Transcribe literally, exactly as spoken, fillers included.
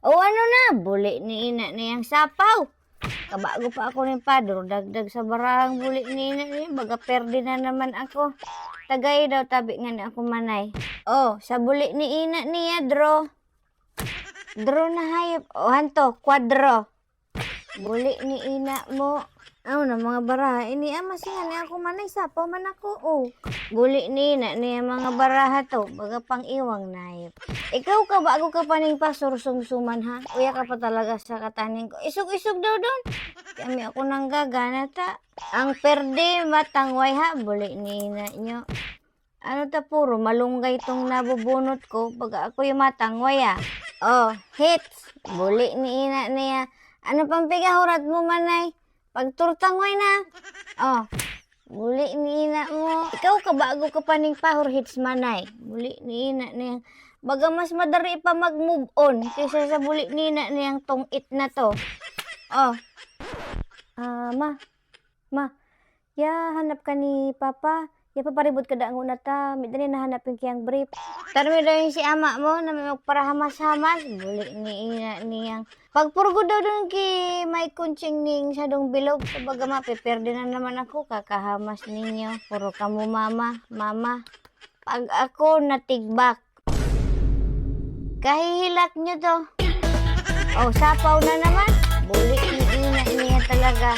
O ano na, buli ni ina niyang sapaw. Kabago pa ako ning padro, dagdag sa barahang buli ni ina niya, baga perde na naman ako. Tagay daw tabi nga ni ako manay. O, sa buli ni ina niya, draw. Draw na hayop. O, hanto, kwadro. Buli ni ina mo. Ano na mga baraha? Ini ama siya ni ako manay, sapaw man ako, o. Buli ni ina niya mga baraha to, baga pang iwang nayop. Ikaw ka, bago ka pa ning pasursungsuman, ha? Uya ka pa talaga sa kataning ko. Isog-isog daw doon. Kami ako nang gagana ta. Ang perde, matangway, ha? Buli ni ina nyo. Ano ta puro malunggay tong nabubunot ko, baga ako yung matangway, ah. O, hits. Buli ni ina niya. Ano pang pigahurat mo, manay? Pagturtangway na. O, buli ni ina mo. Ikaw, kabago ka pa ning pahor hits, manay. Buli ni ina niya. Baga mas madari pa mag-move on kaysa sa buli ni ina niyang tong-it na to. O. Ah, ma. Ma. Ya, hanap ka ni Papa. Ya, paparibot ka dangon na ta. May dali nahanap yung kiyang brief. Tarmi daw yung si ama mo na may magparahamas-hamas. Buli ni ina niyang. Pagpurgo daw dun ki May Kunching ning sadong bilog. Kumbaga, mapiperde na naman ako. Kakahamas ninyo. Puro kamo mama, mama. Pag ako natigbak, kahihilak nyo to. O, sapaw na naman. Buli ni ina niya talaga.